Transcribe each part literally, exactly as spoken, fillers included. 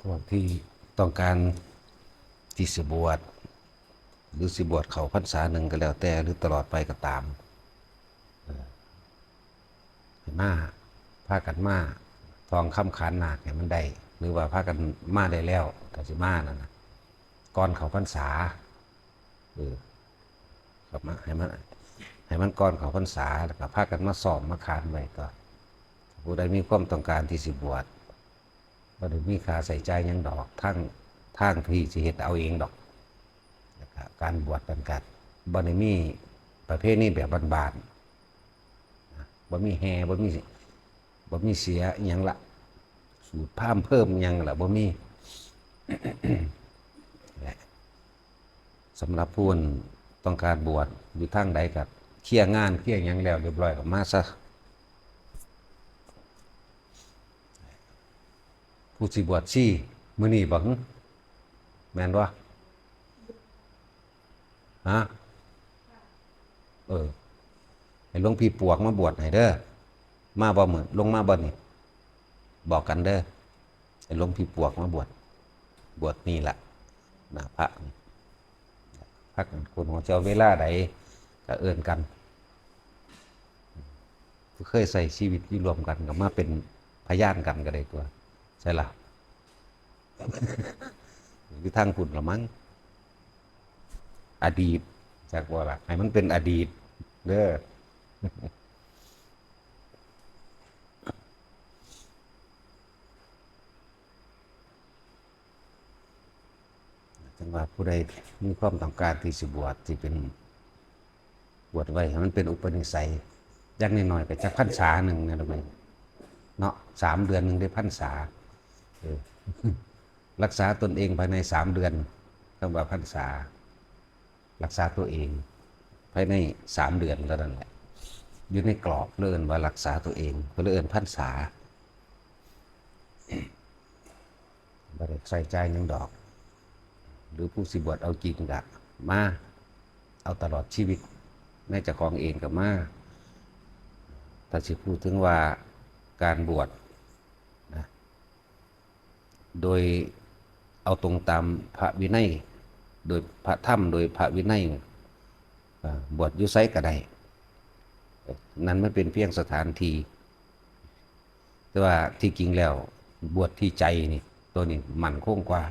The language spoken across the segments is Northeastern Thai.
พวกที่ต้องการที่สิบวช หรือสิบวชเข้าพรรษาหนึ่งก็แล้วแต่ หรือตลอดไปก็ตาม เอ่อ ให้มา พากันมาท่องคำขานนาคให้มันได้ หรือว่าพากันมาได้แล้ว ก็สิมานั่นน่ะ ก่อนเข้าพรรษา เออ ก็มาให้มัน ให้มันก่อนเข้าพรรษา แล้วก็พากันมาซ้อมมาขานไว้ก่อน ผู้ใดมีความต้องการที่สิบวช บ่ได้มีค่าใช้จ่ายหยังดอก ทาง ทางที่สิเฮ็ดเอาเองดอก แล้วก็การบวชนั่นก็บ่ได้มีประเพณีแบบบ้านๆ นะ บ่มีแห่ บ่มี บ่มีเสียอิหยังละ สูตรพราหมณ์เพิ่มอิหยังละ บ่มี และสำหรับผู้ต้องการบวชอยู่ทางใดก็เคลียร์งานเคลียร์หยังแล้วเรียบร้อยก็มาซะ ผู้สิบวชชีมื้อนี้บ่หึ แม่นบ่ ฮะ เออ ให้หลวงพี่ปวกมาบวชให้เด้อ มาบ่มื้อ ลงมาบ่นี่ บอกกันเด้อ ให้หลวงพี่ปวกมาบวช บวชนี่ล่ะ หน้าพระนี่ พากันโกนหัว สิเอาเวลาใดก็เอิ้นกัน ผู้เคยใช้ชีวิตอยู่ร่วมกันก็มาเป็นพยานกันก็ได้ตั๊ว ใช่ล่ะ อยู่ทางพุ้นละมั้ง อดีต จักว่าล่ะ ให้มันเป็นอดีตเด้อ จังว่าผู้ใดมีความต้องการที่สิบวช ที่เป็น บวชไว้ให้มันเป็นอุปนิสัย อย่างน้อยๆก็จักพรรษาหนึ่งนั่นแหละแม่นเนาะ สามเดือนหนึ่งได้พรรษา เออ รักษาตนเองภายในสามเดือน คำว่าพรรษา รักษาตัวเองภายในสามเดือนเท่านั้นแหละ อยู่ในกรอบ เพิ่นเอิ้นว่ารักษาตัวเอง เพิ่นเลยเอิ้นพรรษา บ่ได้ใช้จ่ายหยังดอก หรือผู้สิบวชเอาจริงก็มา เอาตลอดชีวิต ในเจ้าของเองก็มา ถ้าสิพูดถึงว่าการบวชนะ โดยเอาตรงตามพระวินัย โดยพระธรรม โดยพระวินัย อ่า บวชอยู่ไสก็ได้ นั่นมันเป็นเพียงสถานที่ แต่ว่าที่จริงแล้วบวชที่ใจนี่ ตัวนี้มั่นคงกว่า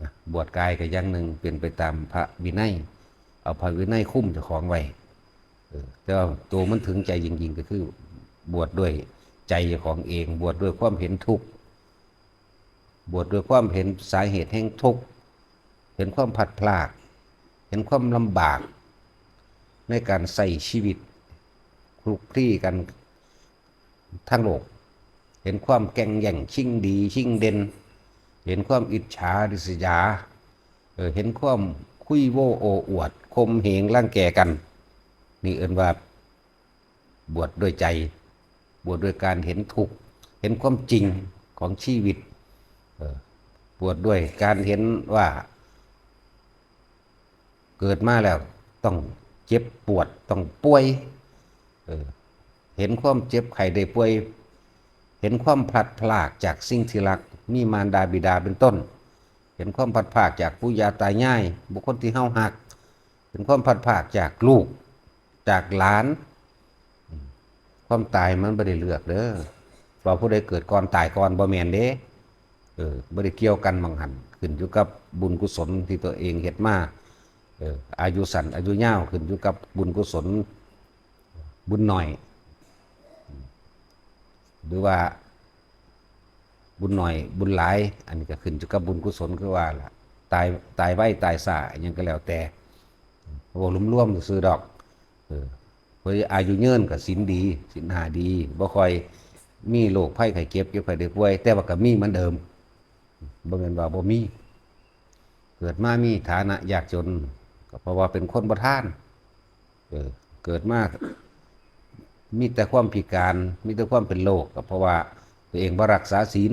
นะ บวชกายก็อย่างหนึ่ง เป็นไปตามพระวินัย เอาพระวินัยคุมเจ้าของไว้ เออ แต่ว่าตัวมันถึงใจจริงๆ ก็คือ บวชด้วยใจเจ้าของเอง บวชด้วยความเห็นทุกข์ บวชด้วยความเห็นสาเหตุแห่งทุกข์ เห็นความพลัดพราก เห็นความลำบาก ในการใช้ชีวิตคลุกคลีกันทางโลก เห็นความแก่งแย่งชิงดีชิงเด่น เห็นความอิจฉาริษยา เออ เห็นความคุยโว้โอ้อวด ข่มเหงรังแกกัน นี่เอิ้นว่าบวชด้วยใจ บวชด้วยการเห็นทุกข์ เห็นความจริงของชีวิต เออ บวชด้วยการเห็นว่า เกิดมาแล้วต้องเจ็บปวด ต้องป่วย เออ เห็นความเจ็บไข้ได้ป่วย เห็นความพลัดพรากจากสิ่งที่รัก มีมารดาบิดาเป็นต้น เห็นความพลัดพรากจากปู่ย่าตายาย บุคคลที่เฮาฮัก เห็นความพลัดพรากจากลูก จากหลาน ความตายมันบ่ได้เลือกเด้อ ว่าผู้ใดเกิดก่อนตายก่อน บ่แม่นเด้ เออ บ่ได้เกี่ยวกันหม่องหั่น ขึ้นอยู่กับบุญกุศลที่ตัวเองเฮ็ดมา เออ อายุสั้นอายุยาวขึ้นอยู่กับบุญกุศล บุญน้อย หรือว่าบุญน้อยบุญหลาย อันนี้ก็ขึ้นอยู่กับบุญกุศลคือว่าล่ะ ตาย ตายไวตายช้าอิหยังก็แล้วแต่ เว้ารวมๆซื่อๆดอก เออ เพิ่นอายุยืนก็ศีลดี ศีลห้าดี บ่ค่อยมีโรคภัยไข้เจ็บ เจ็บไข้ได้ป่วย แต่ว่าก็มีเหมือนเดิม บ่แม่นว่าบ่มี เกิดมามีฐานะยากจน ก็เพราะว่าเป็นคนบ่ทาน เออ เกิดมามีแต่ความพิการ มีแต่ความเป็นโรค ก็เพราะว่าตัวเองบ่รักษาศีล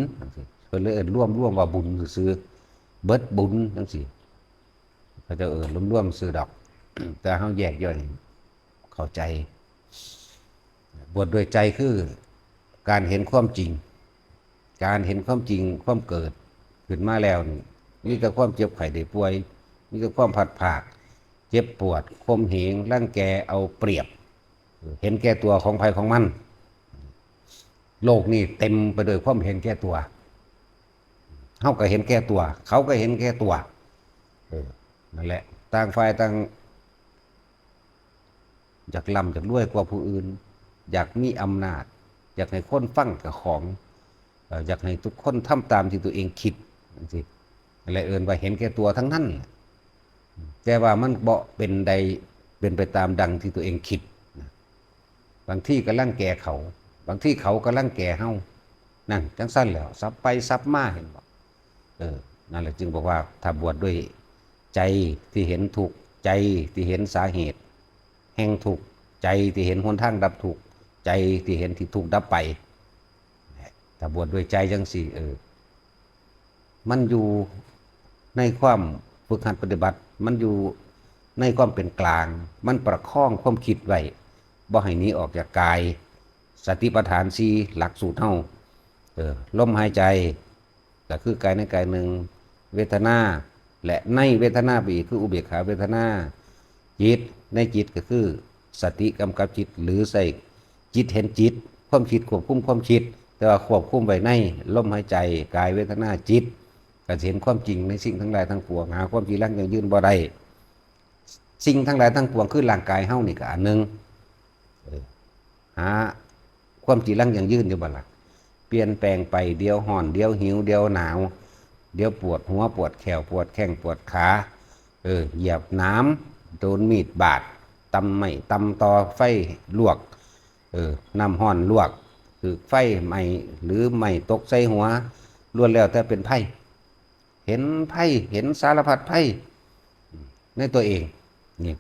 เพิ่นเลยเอิ้นรวมๆว่าบุญซื่อๆ เบิดบุญจังซี้ เขาเจ้าเอิ้นรวมๆซื่อดอก แต่เฮาแยกย่อยเข้าใจ บวชด้วยใจคือการเห็นความจริง การเห็นความจริง ความเกิด ขึ้นมาแล้วนี่ มีแต่ความเจ็บไข้ได้ป่วย มีแต่ความพลัดพราก เจ็บปวด ข่มเหง รังแก เอาเปรียบ เห็นแก่ตัวของไผของมัน โลกนี้เต็มไปด้วยความเห็นแก่ตัว เฮาก็เห็นแก่ตัว เขาก็เห็นแก่ตัว เออ นั่นแหละ ต่างฝ่ายต่าง อยากร่ำอยากรวยกว่าผู้อื่น อยากมีอำนาจ อยากให้คนฟังเจ้าของ เอ่อ อยากให้ทุกคนทำตามที่ตัวเองคิด จังซี้ นั่นแหละเอิ้นว่าเห็นแก่ตัวทั้งนั้นแหละ แต่ว่ามันบ่เป็นใด เป็นไปตามดังที่ตัวเองคิดนะ บางทีก็รังแกเขา บางทีเขาก็รังแกเฮา นั่นจั่งซั้นแหล้ว สับไปสับมา เห็นบ่ เออ นั่นแหละจึงบอกว่าถ้าบวชด้วยใจที่เห็นทุกข์ ใจที่เห็นสาเหตุแห่งทุกข์ ใจที่เห็นหนทางดับทุกข์ ใจที่เห็นที่ทุกข์ดับไป ถ้าบวชด้วยใจจั่งซี้ เออ มันอยู่ในความฝึกหัดปฏิบัติ มันอยู่ในความเป็นกลาง มันประคองความคิดไว้ บ่ให้หนีออกจากกาย สติปัฏฐานสี่ หลักสูตรเฮา เออ ลมหายใจ ก็คือกายในกายหนึ่ง เวทนา และในเวทนาไปอีก คืออุเบกขาเวทนา จิต ในจิตก็คือสติกำกับจิต หรือใช้จิตเห็นจิต ความคิดควบคุมความคิด แต่ว่าควบคุมไว้ในลมหายใจ กาย เวทนา จิต ก็สิเห็นความจริงในสิ่งทั้งหลายทั้งปวง หาความจีรังยั่งยืนบ่ได้ สิ่งทั้งหลายทั้งปวงคือร่างกายเฮานี่ก็อันหนึ่ง เออ หาความจีรังยั่งยืนอยู่บ่ล่ะ เปลี่ยนแปลงไป เดี๋ยวร้อน เดี๋ยวหิว เดี๋ยวหนาว เดี๋ยวปวดหัว ปวดแข้ว ปวดแข้ง ปวดขา เออ เหยียบหนาม โดนมีดบาด ตำไม้ ตำตอ ไฟลวก เออ น้ำร้อนลวก ถืกไฟไหม้ หรือไม้ตกใส่หัว ล้วนแล้วแต่เป็นภัย เห็นภัย เห็นสารพัดภัยในตัวเอง นี่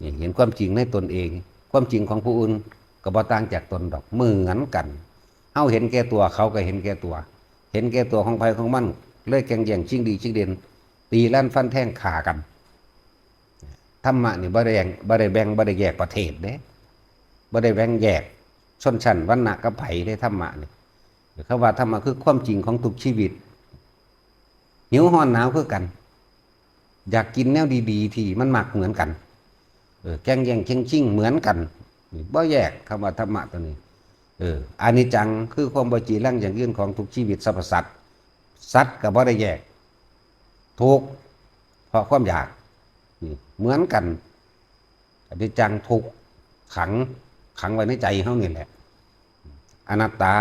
นี่เห็นความจริงในตนเอง ความจริงของผู้อื่นก็บ่ต่างจากตนดอก เหมือนกัน เฮาเห็นแก่ตัว เขาก็เห็นแก่ตัว เห็นแก่ตัวของไผของมัน เลยแข่งแย่งชิงดีชิงเด่น ตีลั่นฟันแทงฆ่ากัน ธรรมะนี่บ่ได้แบ่ง บ่ได้แบ่ง บ่ได้แยกประเภทเด้ บ่ได้แบ่งแยกชนชั้นวรรณะกับไผเด้ ธรรมะนี่ คำว่าธรรมะคือความจริงของทุกชีวิต หิวร้อนหนาวคือกัน อยากกินแนวดีๆ ที่มันมักเหมือนกัน เออ แข่งแย่งเข่งชิงเหมือนกัน นี่บ่แยก คำว่าธรรมะตัวนี้ เออ อนิจจังคือความบ่จีรังยั่งยืนของทุกชีวิตสรรพสัตว์ สัตว์ก็บ่ได้แยก ทุกข์เพราะความอยาก นี่เหมือนกัน อนิจจัง ทุกข์ ขัง ขังไว้ในใจเฮานี่แหละ อนัตตา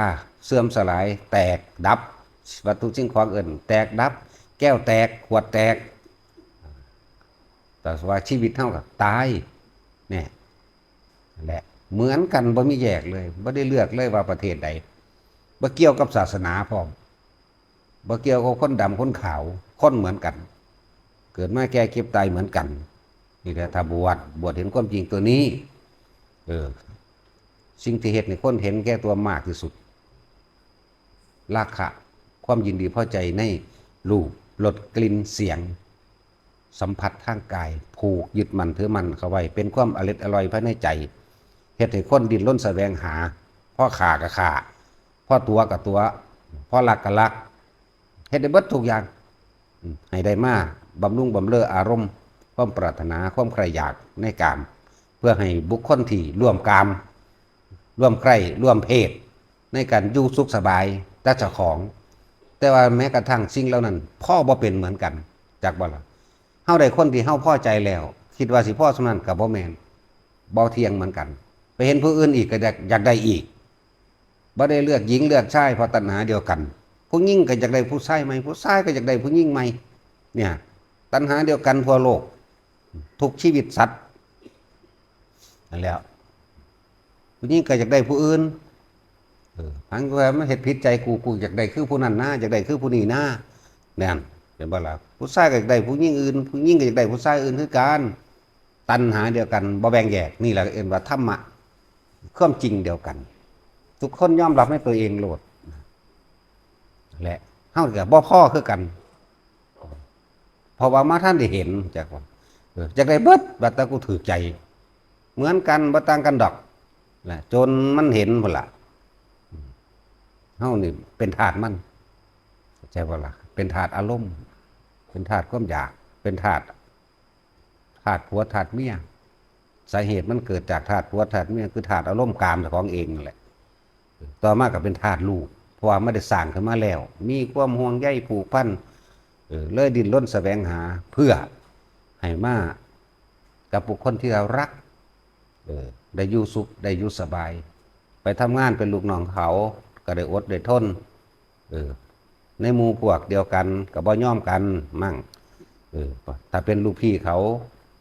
เสื่อมสลาย แตก ดับ วัตถุสิ่งของเอิ้นแตก ดับ แก้วแตก ขวดแตก แต่ว่าชีวิตเฮาก็ตาย เนี่ย แหละ เหมือนกัน บ่มีแยกเลย บ่ได้เลือกเลยว่าประเทศใด บ่เกี่ยวกับศาสนาพร้อม บ่เกี่ยวกับคนดำคนขาว คนเหมือนกัน เกิดมาแก่เจ็บตายเหมือนกัน นี่แหละ ถ้าบวช บวชเห็นความจริงตัวนี้ เออ สิ่งที่เฮ็ดให้คนเห็นแก่ตัวมากที่สุด ราคะ ความยินดีพอใจในรูป รส กลิ่น เสียง สัมผัสทางกาย ผูกยึดมั่นถือมั่นเข้าไว้ เป็นความอร็ดอร่อยภายในใจ เฮ็ดให้คนดิ้นรนแสวงหา พอฆ่าก็ฆ่า พอตั๋วก็ตั๋ว พอลักก็ลัก เฮ็ดได้เบิดทุกอย่าง อืม ให้ได้มาบำรุงบำเรออารมณ์ ความปรารถนา ความใคร่อยากในกาม เพื่อให้บุคคลที่ร่วมกาม ร่วมใคร่ ร่วมเพศ ในการอยู่สุขสบายแต่เจ้าของ แต่ว่าแม้กระทั่งสิ่งเหล่านั้น พอบ่เป็นเหมือนกัน จักบ่ล่ะ เฮาได้คนที่เฮาพอใจแล้ว คิดว่าสิพอส่ำนั้นก็บ่แม่น บ่เที่ยงเหมือนกัน ไปเห็นผู้อื่นอีกก็อยาก อยากได้อีก บ่ได้เลือกหญิงเลือกชาย เพราะตัณหาเดียวกัน ผู้หญิงก็อยากได้ผู้ชายใหม่ ผู้ชายก็อยากได้ผู้หญิงใหม่ เนี่ย ตัณหาเดียวกันทั่วโลก ทุกชีวิตสัตว์ นั่นแหละ ผู้หญิงก็อยากได้ผู้อื่น เออ พังว่ามันเฮ็ดผิดใจกู กูอยากได้คือผู้นั้นนะ อยากได้คือผู้นี้นะ นั่น เห็นบ่ล่ะ ผู้ชายก็อยากได้ผู้หญิงอื่น ผู้หญิงก็อยากได้ผู้ชายอื่นคือกัน ตัณหาเดียวกัน บ่แบ่งแยก นี่แหละเอิ้นว่าธรรมะ ความจริงเดียวกัน ทุกคนยอมรับในตัวเองโลด และเฮาก็บ่พอคือกัน เพราะว่ามาทันได้เห็น จักว่า เออ จักได้เบิด บัดแต่กูถืกใจ เหมือนกัน บ่ต่างกันดอก นะ จนมันเห็นพุ้นล่ะ เฮานี่เป็นทาสมัน เข้าใจบ่ล่ะ เป็นธาตุอารมณ์ เป็นธาตุความอยาก เป็นธาตุ ธาตุผัวธาตุเมีย สาเหตุมันเกิดจากธาตุผัวธาตุเมีย คือธาตุอารมณ์กามเจ้าของเองนั่นแหละ ต่อมาก็เป็นธาตุลูก เพราะว่าไม่ได้สร้างขึ้นมาแล้ว มีความห่วงใยผูกพัน เออ เลยดิ้นรนแสวงหา เพื่อให้มากับบุคคลที่เรารัก เออ ได้อยู่สุข ได้อยู่สบาย ไปทำงานเป็นลูกน้องเขา ก็ได้อดได้ทน เออ ในหมู่พวกเดียวกันก็บ่ยอมกันมั่ง เออ ถ้าเป็นลูกพี่เขา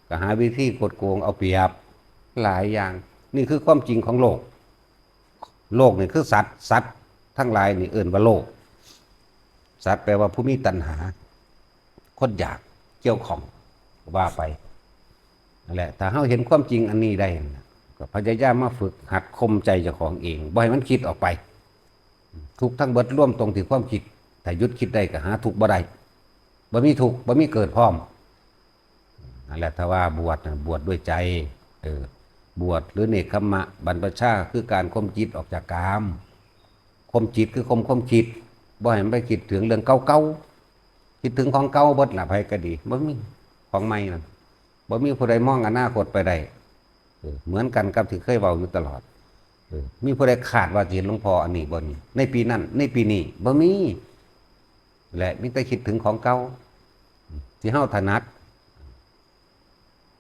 ก็หาวิธีคดโกงเอาเปรียบ หลายอย่าง นี่คือความจริงของโลก โลกนี่คือสัตว์ สัตว์ทั้งหลายนี่เอิ้นว่าโลก สัตว์แปลว่าผู้มีตัณหา คนอยากเกี่ยวข้อง ว่าไป นั่นแหละ ถ้าเราเห็นความจริงอันนี้ได้นะ ก็พยายามมาฝึกหัดข่มใจเจ้าของเอง บ่ให้มันคิดออกไป ทุกข์ทั้งเบิดรวมตรงที่ความคิด ถ้าหยุดคิดได้ก็หาทุกข์บ่ได้ บ่มีทุกข์ บ่มีเกิดพร้อม นั่นแหละ ถ้าว่าบวชน่ะ บวชด้วยใจ เออ บวชหรือเนกขัมมะ บรรพชา คือการข่มจิตออกจากกาม ข่มจิตคือข่มความคิด บ่ให้มันไปคิดถึงเรื่องเก่าๆ คิดถึงของเก่าเบิดล่ะ ไผก็ดี บ่มีของใหม่นั่น บ่มีผู้ใดมองอนาคตไปได้ เออ เหมือนกันกับที่เคยเว้าอยู่ตลอด เออ มีผู้ใดคาดว่าสิเห็นหลวงพ่ออันนี้บ่นี่ ในปีนั้น ในปีนี้ บ่มี และมีแต่คิดถึงของเก่า ที่เฮาถนัด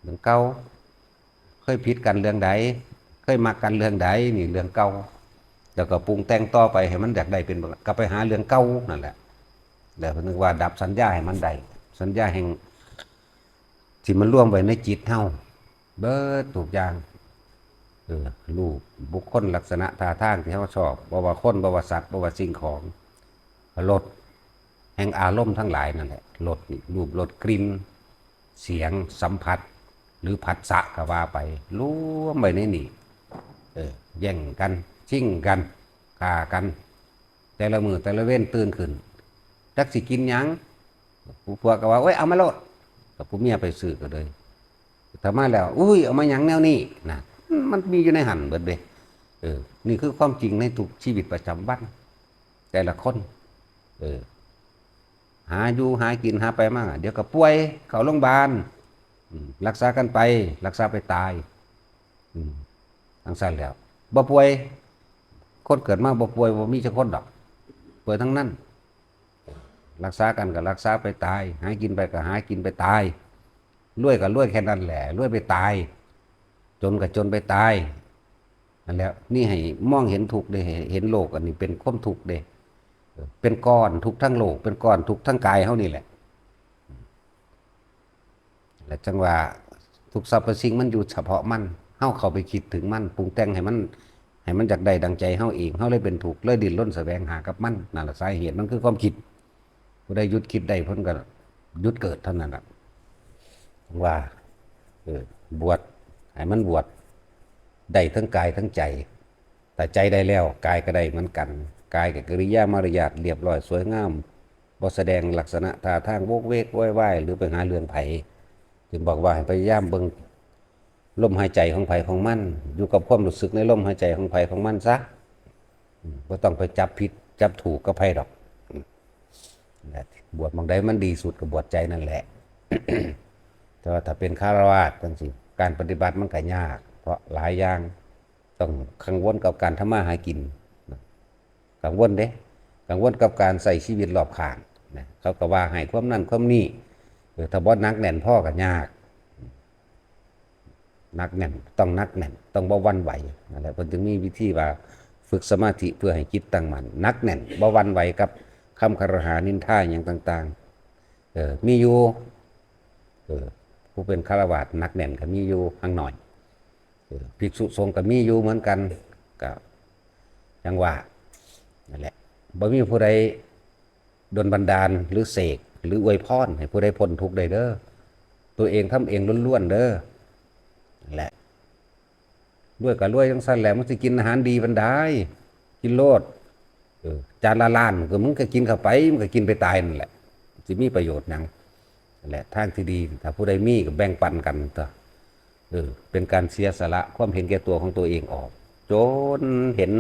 เรื่องเก่า เคยผิดกันเรื่องใด เคยมักกันเรื่องใด นี่เรื่องเก่า แล้วก็ปรุงแต่งต่อไปให้มันอยากได้เป็น ก็ไปหาเรื่องเก่านั่นแหละ แล้วเพิ่นนึกว่าดับสัญญาให้มันได้ สัญญาแห่ง ที่มันรวมไว้ในจิตเฮา เบิดทุกอย่าง เออ รูป บุคคล ลักษณะ ท่าทางที่เฮาชอบ บ่ว่าคน บ่ว่าสัตว์ บ่ว่าสิ่งของ รส แห่งอารมณ์ทั้งหลายนั่นแหละ รสนี่ รูป รส กลิ่น เสียง สัมผัส หรือผัสสะก็ว่าไป รวมไว้ในนี่ เออ แย่งกัน ชิงกัน ฆ่ากัน แต่ละมื้อแต่ละเว็นตื่นขึ้น จักสิกินหยัง ผู้ผัวก็ว่า โอ้ย เอามาโลด กับผู้เมียไปซื้อก็เลย ถ้ามาแล้ว อุ้ย เอามาหยังแนวนี้นะ มันมีอยู่ในหั่นเบิดเด้ เออ นี่คือความจริงในทุกชีวิตประจำวัน แต่ละคน เออ หาอยู่หากินหาไปมา เดี๋ยวก็ป่วย เข้าโรงพยาบาล อืม รักษากันไป รักษาไปตาย อืม จั่งซั้นแหล้ว บ่ป่วย คนเกิดมาบ่ป่วย บ่มีจักคนดอก ป่วยทั้งนั้น รักษากันก็รักษาไปตาย หากินไปก็หากินไปตาย รวยก็รวยแค่นั้นแหละ รวยไปตาย จนก็จนไปตาย นั่นแหละ นี่ให้มองเห็นทุกข์เด้ เห็นโลกอันนี้เป็นความทุกข์เด้ เป็นก้อนทุกข์ทั้งโลก เป็นก้อนทุกข์ทั้งกายเฮานี่แหละ และจั่งว่าทุกสรรพสิ่งมันอยู่เฉพาะมัน เฮาเข้าไปคิดถึงมัน ปรุงแต่งให้มัน ให้มันอยากได้ดังใจเฮาเอง เฮาเลยเป็นทุกข์ เลยดิ้นรนแสวงหากับมัน นั่นแหละสาเหตุมันคือความคิด ผู้ใดหยุดคิดได้เพิ่นก็หยุดเกิดเท่านั้นล่ะ ว่า เออ บวช ให้มันบวช ได้ทั้งกายทั้งใจ ถ้าใจได้แล้ว กายก็ได้เหมือนกัน กายก็กิริยามารยาทเรียบร้อยสวยงาม บ่แสดงลักษณะท่าทางโวกเวกโวยวาย หรือไปหาเรื่องไผ จึงบอกว่าให้พยายามเบิ่งลมหายใจของไผของมัน อยู่กับความรู้สึกในลมหายใจของไผของมันซะ อืม บ่ต้องไปจับผิดจับถูกกับไผดอก อืม และบวชหม่องใดมันดีสุดก็บวชใจนั่นแหละ แต่ว่าถ้าเป็นฆราวาสจั่งซี้ การปฏิบัติมันก็ยาก เพราะหลายอย่างต้องกังวลกับการทำมาหากิน กังวลเด้ กังวลกับการใช้ชีวิตรอบข้างนะ เขาก็ว่าให้ความนั่นความนี่ เออ ถ้าบ่หนักแน่นพอก็ยาก หนักแน่น ต้องหนักแน่น ต้องบ่หวั่นไหว นั่นแหละ เพิ่นจึงมีวิธีว่าฝึกสมาธิเพื่อให้จิตตั้งมั่น หนักแน่น บ่หวั่นไหวกับคำคารหานินทาหยังต่างๆ เออ มีอยู่ เออ ผู้เป็นฆราวาสหนักแน่นก็มีอยู่ห่างหน่อย เออ ภิกษุสงฆ์ก็มีอยู่เหมือนกัน ก็จั่งว่า นั่นแหละ บ่มีผู้ใดดลบันดาลหรือเสกหรืออวยพรให้ผู้ใดพ้นทุกข์ได้เด้อ ตัวเองทำเองล้วนๆเด้อ นั่นแหละ รวยก็รวยจั่งซั้นแหละ มันสิกินอาหารดีปานใด กินโลด เออ จานละล้านก็มึงก็กินเข้าไป มึงก็กินไปตายนั่นแหละ สิมีประโยชน์หยัง นั่นแหละ ทางที่ดี ถ้าผู้ใดมีก็แบ่งปันกันเถาะ เออ เป็นการเสียสละความเห็นแก่ตัวของตัวเองออก จนเห็น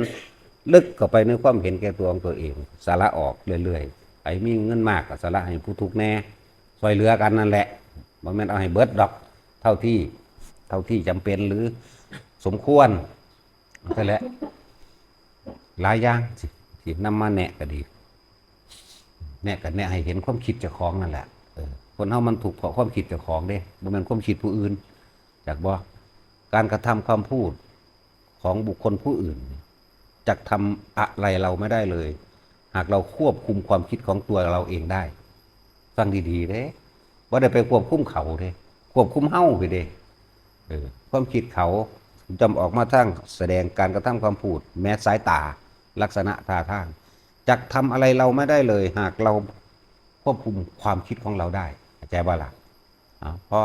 ลึกเข้าไปในความเห็นแก่ตัวของตัวเอง สละออกเรื่อย ไผมีเงินมากก็สละให้ผู้ทุกข์แหน่ ซ่อยเหลือกันนั่นแหละ บ่แม่นเอาให้เบิดดอก เท่าที่ เท่าที่จำเป็นหรือสมควร นั่นแหละ หลายอย่างสิ สินำมาแนะก็ดี แนะก็แนะให้เห็นความคิดเจ้าของนั่นแหละ เออ คนเฮามันทุกข์เพราะความคิดเจ้าของเด้ บ่แม่นความคิดผู้อื่น จักบ่ การกระทำคำพูดของบุคคลผู้อื่น จักทำอะไรเราไม่ได้เลย หากเราควบคุมความคิดของตัวเราเองได้ ฟังดีๆเด้ บ่ได้ไปควบคุมเขาเด้ ควบคุมเฮาไปเด้ เออ ความคิดเขาย่อมออกมาทางแสดงการกระทำคำพูด แม้สายตา ลักษณะท่าทาง จักทำอะไรเราไม่ได้เลย หากเราควบคุมความคิดของเราได้ เข้าใจบ่ล่ะ เอา พอ